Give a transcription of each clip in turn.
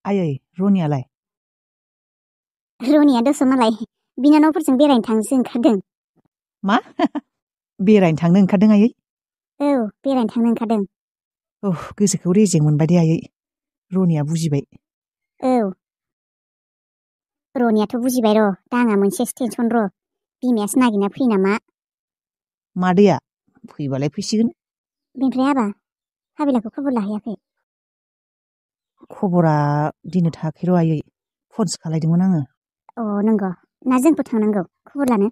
आयै रनियालाय? रनिया दस मालाय बिनानावफोरजों बेरायनो थांनोसो ओंखारदों। मा? बेरायनो थांनो ओंखारदों आयै? औ बेरायनो थांनो ओंखारदों। गोसोखौ रेजें मोनबाय दे आयै। रनिया बुजिबाय। औ रनियाथ' बुजिबाय र'। दा आंहा मोनसे टेनसन र'। बिमायासो नागिरना फैयो नामा? मादैया? फैबालाय फैसिगोन। बेनिफ्राय आबा हाबिलाखौ खबर लाहैयाखै? खबरा दिनै थायाखै र' आयै। फनसो खालायदोंमोन आङो। नंगौ ना जोंबो थांनांगौ खबर लानो?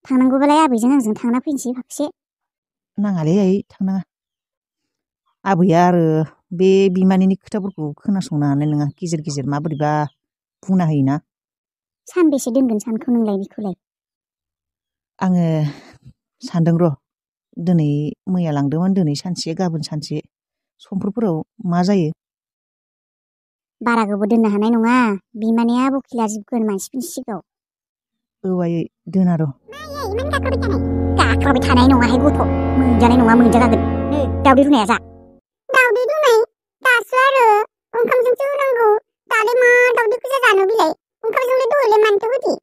थांनांगौबालाय आबैजों आंजों थांना फैनोसै फाखोसे। नाङालै आयै थांनाङा। आबैया आरो बे बिमानैनि खोथाफोरखौ खोनासंनो हानाय नङा। गेजेर गेजेर माबोरैबा बुंना होयोना। सानबेसे दोनगोन सानखो नोंलाय बेखौलाय? आङो सानदों र'। दिनै मैया लांदोंमोन, दिनै सानसे गाबोन सानसे। समफोरफोराव मा जायो। बारा गोबाव दोननो हानाय नङा। बिमानैया बखिला जोबगोन मानसिफोरनि सिगाङाव। औ आयै दोना र'। गाख्राबाय थानाय नङाहाय गथ'। मोनजानाय नङा मोनजागागोन। नै दावदै रुनाया जा। दावदै रुनाय? दासो आरो ओंखामजोंसो होनांगौ। दालाय मा दावदै गोजा जानो बिलाय? ओंखामजोंलाय दहायलाय मानोथो होदि?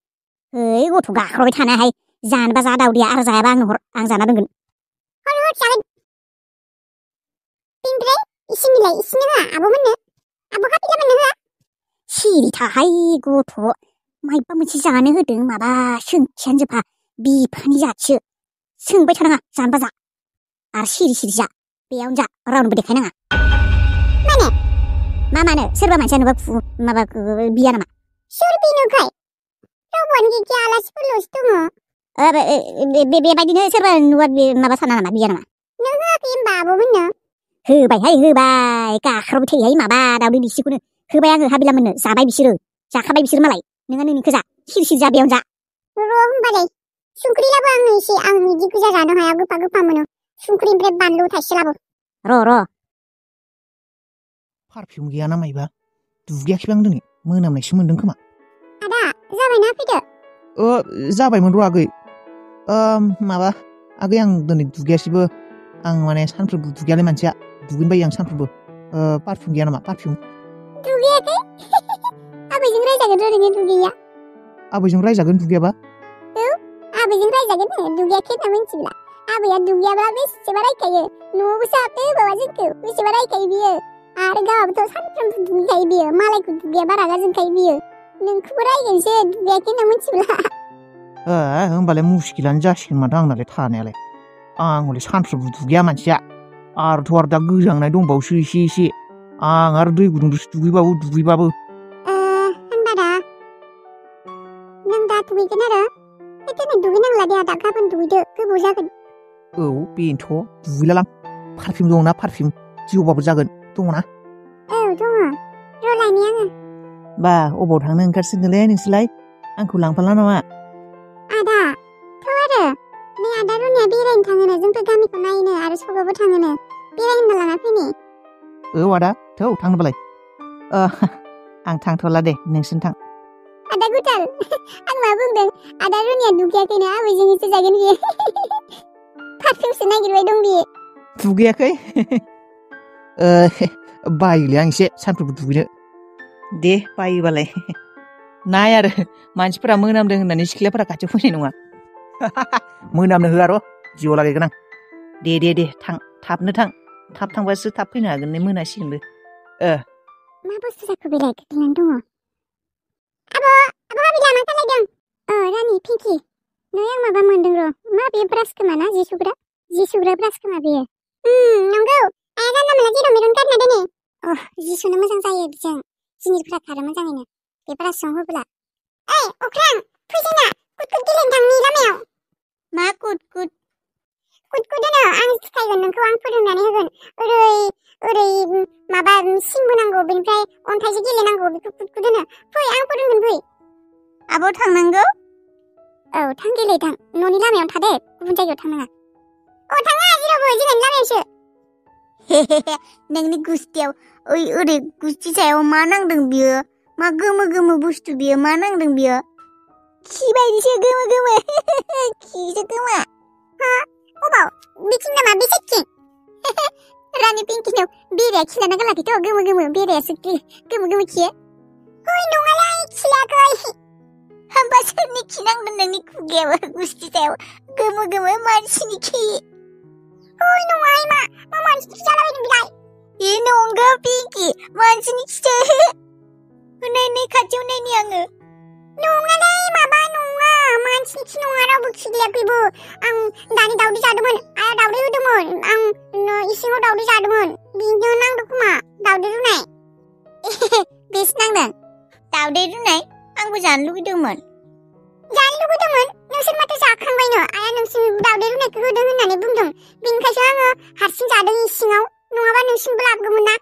है गथ' गाख्राबाय थानायहाय। जानोबा जा दावदैया, आरो जायाबा आंनो हर, आं जाना दोनगोन। हर जागोन। बेनिफ्राय इसिनिलाय इसिनो होआ आब'मोननो? आब' हाबिलामोननो होआ? सिरि थाहाय गथ'। मायबा मोनसे जानो होदों माबा सोंथियानो जोबा। बिफानि जाथिसो। सोंबाय थानाङा, जानोबा जा। आरो सिरि सिरि जा। बेयावनो जा, रावनोबो देखायनाङा। मानो? सोरबा मानसिया नुबा बिया नामा? सोर बिनोखाय? रावबोआनो गैखाया, आलासिफोरल'सो दङ। बेबायदिनो सोरबा नुबा माबा साना नामा, बिया नामा? नों होआखै होनबा आब'मोननो? होबायहाय होबाय। गाख्राबबाय थायोहाय माबा दावदै दिसिखौनो। होबाय आङो हाबिलामोननो, जाबाय बिसोरो। जाखाबाय बिसोर मालाय। नोंहा नोंनिखौ जा, सिरि सिरि जा, बेयावनो जा। र' होमबालाय संख्रि लाबो आंनो एसे। आं बिदि गोजा जानो हाया, गोफा गोफा मोनो। संख्रि ओमफ्राय बानलु थाइसे लाबो। र'। पारफिउम गैया ना मायबा? दुगैयाखैबो आं दिनै। मोनामनायसो मोनदों खोमा। आदा जाबायना फैदो। जाबायमोन र' आगै। माबा आगै आं दिनै दुगैयासैबो। आं माने सानफ्रोमबो दुगैयालै मानसिया। दुगैनो बायो आं सानफ्रोमबो। पारफिउम गैया नामा? पारफिउम दुगैयाखै? आबैजों रायजागोन र' नोङो दुगैया। आबैजों रायजागोन दुगैयाबा? औ आबैजों रायजागोन नो दुगैयाखै होनना मिथिब्ला। आबैया दुगैयाब्ला बेसेबा रायखायो। न'आवबो हाबदो बाबा जोंखौ बेसेबा रायखायो बियो। आरो गावहाबोथ' सानफ्रोमबो दुगैखायो बियो। मालायखौ दुगैयाबा रागा जोंखायो बियो। नोंखौबो रायगोनसो दुगैयाखै होनना मिथिब्ला। होमबालाय मुस्किलानो जासिगोन माथो आंनालाय थानायालाय। आं हले सानफ्रोमबो दुगैया मानसिया। आरो दा गोजांनाय दंबावोसो एसे। आं आरो दै गुदुंजोंसो दुगैबाबो। होनबा दा नों दा दुगैगोन आरो? दिनै दुगैनांला दे आदा, गाबोन दुगैदो, गोबाव जागोन। औ बेनोथ' दुगैलालां। पारफिउम दङना पारफिउम? जिउबाबो जागोन दङना? औ दङ। र' लायनि आङो। बा अबाव थांनो ओंखारसिगोनलै नोंसोरलाय? आंखौ लांफाला नामा? आदा थ' आरो नै आदा रनिया बेरायनो थाङोनो, जोंफोर गामिखौ नायनो आरो सकावबो थाङोनो। बेरायनो लाना फैनि। औ आदा थौ थांनोबालाय। आं थांथ'ला दे, नोंसोरनो थां। आदा गुथाल आं मा बुंदों? आदा रनिया दुगैयाखैनो, आबैजोंसो जागोन बियो। पारफिउमसो नागिरबाय दं बियो। दुगैयाखै? बायोलै आं एसे सानफ्रोमबो दुगैनो। दे बायोबालाय नाय आरो मानसिफोरा मोनामदों होननानै सिख्लाफोरा खाथियाव फैनाय नङा। मोनामनो होआ र', जिउआव लागायगोन आं। दे थां, थाबनो थां। थाब थांबासो थाब फैनो हागोन, ने मोनासिगोनबो। मा बुस्थु जाखो बेलाय गोग्लैनानै दङ? आब' हाबिला मा खालायदों? रानि पिंकि नै आं माबा मोनदों र'। मा बे ब्रास खोमा ना? जि सुग्रा ब्रास खोमा बेयो। नंगौ। आया जानला मोनला जेराव मेरावनो गारना दोनो। जि सुनो मोजां जायो बिजों। जिनिरफ्रा खारो मोजाङैनो बे ब्रासजों होब्ला। ओइ अख्रां फै जोंना कुट गेलेनो थांनि लामायाव। मा कुट होनो? आं सिखायगोन नोंखौ, आं फोरोंनानै होगोन। ओरै माबा सिन बोनांगौ, बेनिफ्राय अन्थाइजों गेलेनांगौ, बेखौ कुट होनो। फै आं फोरोंगोन, फै। आब' थांनांगौ? औ थां गेले थां। न'नि लामायावनो थादे, गुबुन जायगायाव थांनाङा। थाङा जेरावबो, जोंहानि लामायावसो। नोंनि गुस्थियाव ओरै गुस्थि सायाव मा नांदों बियो? मा गोमो बुस्थु बियो? मा नांदों बियो? खि बायदिसो गोमो। खिसो खोमा। अबाव? बिथिं नामा? बे साइडथिं? रानि पिंकिनाव बेराया खिलाना गालाखैथ' गोमो गोमो बेरायासो गोमो गोमो खियो ओइ नङालाय खिलायाखै होमबा सोरनि खिनांदों नोंनि खुगायाव गुस्थि सायाव गोमो गोमो मानसिनि खि ओइ नङाहाय मा मानसिनि खि जालाबायदों बिलाय ए नंगौ पिंकि मानसिनि खिसो नै खाथियाव नायनि आङो नङालै माबा नङा मानसिनि खि नङा रावबो खिगैयाखैबो आं दानि दावदै जादोंमोन आया दावदै होदोंमोन आं इसिङाव दावदै जादोंमोन बिनो नांदों खोमा दावदै रुनाय बेसो नांदों दावदै रुनाय आंबो जानो लुगैदोंमोन नोंसोर माथो जाखांबायनो आया नोंसोर दावदै रुनायखौ होदों होननानै बुंदों बेनिखायसो आङो हारसिं जादों इसिङाव नङाबा नोंसिनोबो लाबोगौमोन ना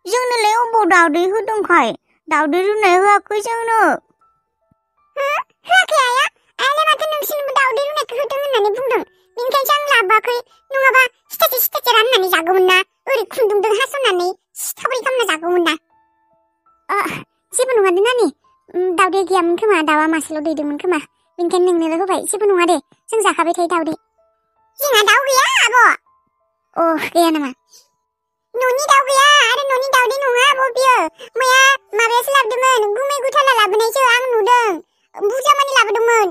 जोंनोलाय अबाव दावदै होदोंखाय दावदै रुनाय होआखै जोंनो होआखै आयालाय माथो नोंसिनोबो दावदै रुनायखौ होदों होननानै बुंदों बेनिखायसो आं लाबोआखै नङाबा सिथासे राननानै जागौमोन ना ओरै खुन्दुंजों हास'नानै सिथाब्रै खालामना जागौमोन ना जेबो नङा दे नानि दावदै गैयामोन खोमा दाउआ मासेल' दैदोंमोन खोमा बेनिखायनो नोंनोल' होबाय जेबो नङा दे जों जाखाबाय थायो दावदै जोंहा दाउ गैया आब' गैया नामा न'नि दाउ गैया आरो न'नि दावदै नङा आब' बियो मैया माबायासो लाबोदोंमोन गुमै गुथाला लाबोनायसो आं नुदों बुरजा मानि लाबोदोंमोन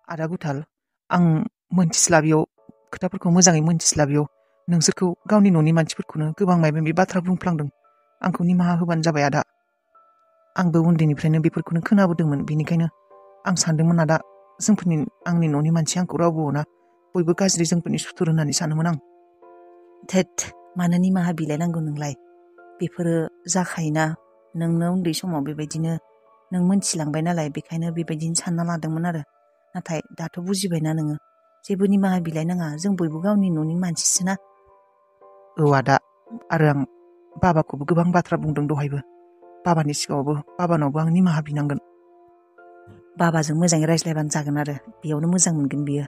आदा गुथाल आं मोनथिस्लाबियाव खोथाफोरखौ मोजाङै मोनथिस्लाबियाव नोंसोरखौ गावनि न'नि मानसिफोरखौनो गोबां माबा माबि बाथ्रा बुंफ्लांदों आंखौ निमाहा होबानो जाबाय आदा आंबो उन्दैनिफ्रायनो बेफोरखौनो खोनाबोदोंमोन बेनिखायनो आं सानदोंमोन आदा आंनि न'नि मानसि आंखौ रावबो अना बयबो गाज्रि जोंफोरनि सुथुर होननानै सानोमोन आं थेट मानो निमाहा बिलायनांगौ नोंलाय बेफोरो जाखायोना नोंनो उन्दै समाव बेबायदिनो नों मोनथिलांबाय नालाय बेखायनो बेबायदिनो सानना लादोंमोन आरो नाथाय दाथ' बुजिबायना नोङो जेबो निमाहा बिलायनाङा जों बयबो गावनि न'नि मानसिसोना आदा आरो आं बाबाखौबो गोबां बाथ्रा बुंदों दहायबो बाबानि सिगाङावबो बाबानावबो आं निमाहा बिनांगोन बाबाजों मोजाङै रायज्लायबानो जागोन आरो बेयावनो मोजां मोनगोन बियो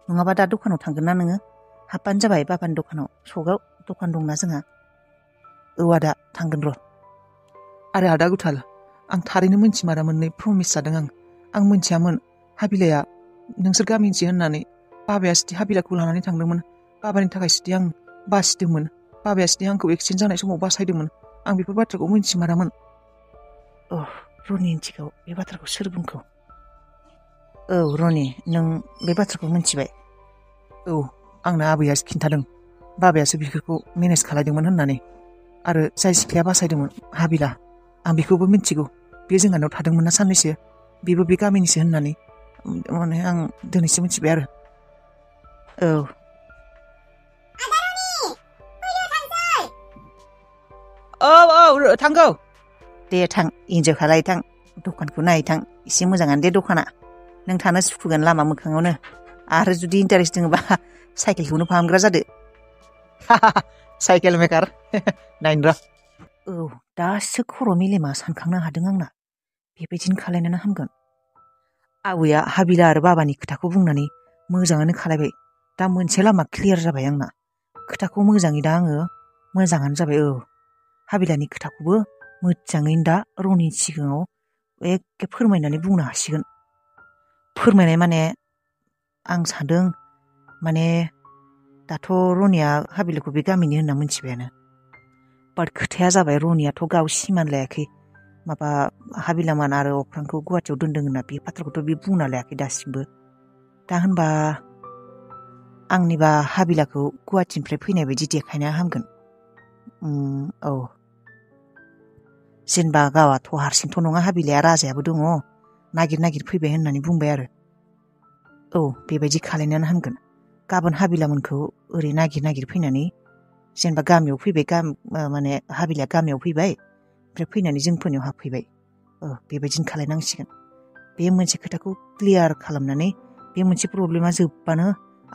नङाबा दा दखानाव थांगोन ना नोङो हाबबानो जाबाय बाबानि दखानाव सकआव दखान दंना जोंहा आदा थांगोन र' आरो आदा गुथाल आं थारैनो मोनथिमारामोन प्रमिस जादों आं मोनथियामोन हाबिलाया नोंसोर गामिनिसो होननानै बाबाया जुदि हाबिलाखौ लानानै थांदोंमोन बाबानि थाखाय जुदि आं बासिदोंमोन बाबाया जुदि आंखौ एक्सिडेन्ट जानाय समाव बासायदोंमोन आं बेफोर बाथ्राखौ मोनथिमारामोन रनि ओंथिखौ बे बाथ्राखौ सोर बुंखो रनि नों बे बाथ्राखौ मोनथिबाय आंनो आबैयासो खिन्थादों बाबायासो बेफोरखौ मेनेज खालायदोंमोन होननानै आरो जाय सिख्लाया बासायदोंमोन हाबिला आं बेखौबो मिथिगौ बे जोंहानाव थादोंमोन ना साननैसो बेबो बे गामिनिसो होननानै माने आं दिनैसो मिथिबाय आरो थांगौ दे थां इन्जय खालाय थां दखानखौ नायै थां एसे मोजाङानो दे दखाना नों थानो सुखुगोन लामा मोखाङावनो आरो जुदि इन्टारेस्ट दङबा साइकेलखौनो फाहामग्रा जादो साइकेल मेकार नायनो र' दासो खर' मेलेमा सानखांनो हादों आंना बेबायदिनो खालायनानै हामगोन आबैया हाबिला आरो बाबानि खोथाखौ बुंनानै मोजाङानो खालायबाय दा मोनसे लामा क्लियार जाबाय आंना खोथाखौ मोजाङै दा आङो मोजाङानो जाबाय हाबिलानि खोथाखौबो मोजाङैनो दा रनि सिगाङाव एखे फोरमायनानै बुंनो हासिगोन फोरमायनाय माने आं सानदों माने दाथ' रनिया हाबिलाखौ बे गामिनि होनना मिथिबायानो बाट खोथाया जाबाय रनियाथ' गाव सिमान लायाखै माबा हाबिलामान आरो अख्रांखौ गुवाहाटियाव दोनदों होनना बे बाथ्राखौथ' बे बुंना लायाखै दासिमबो दा होनबा आंनिबा हाबिलाखौ गुवाहाटिनिफ्राय फैनाय बायदि देखायनाया हामगोन जेनेबा गावाथ' हारसिंथ' नङा हाबिलाया राजायाबो दङ नागिर फैबाय होननानै बुंबाय आरो बेबायदि खालायनानै हामगोन गाबोन हाबिलामोनखौ ओरै नागिर फैनानै जेनेबा गामियाव फैबाय माने हाबिलाया गामियाव फैबाय ओमफ्राय फैनानै जोंफोरनियाव हाबफैबाय बेबायदिनो खालायनांसिगोन बे मोनसे खोथाखौ क्लियार खालामनानै बे मोनसे प्रब्लेमा जोबबानो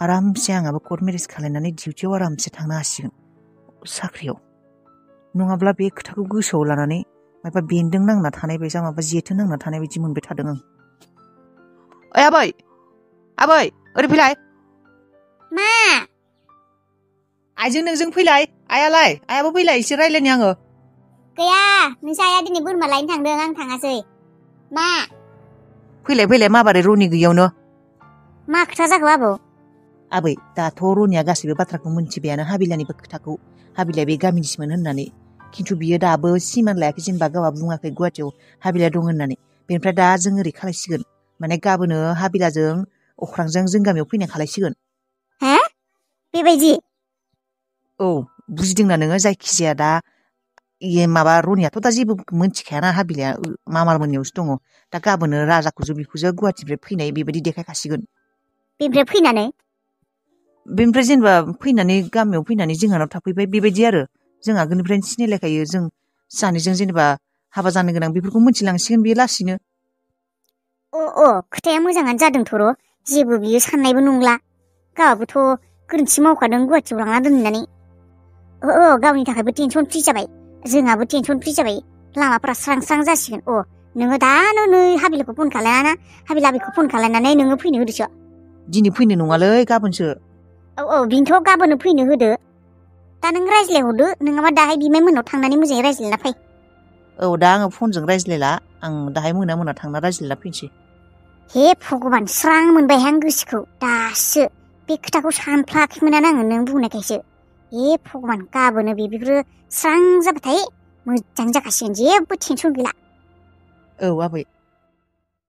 आरामसे आंहाबो कर्ट मेरेज खालायनानै डिउटियाव आरामसे थांनो हासिगोन साख्रियाव नङाब्ला बे खोथाखौ गोसोआव लानानै माबा बेन्दों नांना थानाय बायदि माबा जेथो नांना थानाय बायदि मोनबाय थादों आं आबै ओरै फैलाय मा आइजों नोंजों फैलाय आयालाय आयाबो फैलाय एसे रायलायनि आङो गैया नोंसा आइया दिनै बोरमा लायनो थांदों आं थाङासै मा फैलाय माबारै रनि गैयावनो मा खोथा जाखो आबौ आबै दाथ' रनिया गासैबो बाथ्राखौ मोनथिबायानो हाबिलानिबो खोथाखौ हाबिलाया बे गामिनिसोमोन होननानै खिन्थु बियो दाबो सिमान लायाखै जेनेबा गावहा बुङाखै गुवाहाटियाव हाबिला दं होननानै बेनिफ्राय दा जों ओरै खालायसिगोन माने गाबोनो हाबिलाजों अख्रांजों जों गामियाव फैनाय खालायसिगोन हा बेबायदि औ बुजिदोंना नोङो जायखिजाया दा माबा रनियाथ' दा जेबो मोनथिखायाना हाबिलाया मामारमोननियावसो दङ दा गाबोनो राजाखौजो बिखौजो गुवाहाटिनिफ्राय फैनाय बेबायदि देखायखासिगोन बेनिफ्राय फैनानै बेनिफ्राय जेनेबा फैनानै गामियाव फैनानै जोंहानाव थाफैबाय बेबायदि आरो जों आगोलनिफ्रायनो सिनायलायखायो जों सानैजों जेनेबा हाबा जानो गोनां बेफोरखौ मिथिलांसिगोन बे लासैनो अ खोथाया मोजाङानो जादोंथ' र' जेबो बियो साननायबो नंला गावहाबोथ' गोरोन्थि मावखादों गुवाहाटियाव लांना दोनहैनानै गावनि थाखायबो टेनसन फ्रि जाबाय जोंहाबो टेनसन फ्रि जाबाय लामाफोरा स्रां स्रां जासिगोन नोङो दानो नै हाबिलाखौ फन खालायना हाबिलाबिखौ फन खालायनानै नोङो फैनो होदोसो दिनै फैनो नङालै गाबोनसो बिनोथ' गाबोनो फैनो होदो दा नों रायज्लायहरदो नङाबा दाहाय बिमाय मोननाव थांनानै मोजाङै रायज्लायना फै दा आङो फनजों रायज्लायला आं दाहाय मोना थांना रायज्लायना फैनोसै हे भगबान स्रां मोनबायहाय आं गोसोखौ दासो बे खोथाखौ सानफ्लाखैमोनानो आङो नों बुंनायखायसो हे भगबान गाबोनो बेफोरो स्रां जाबाथाय मोजां जाखासिगोन जेबो टेनसन गैला औ आबै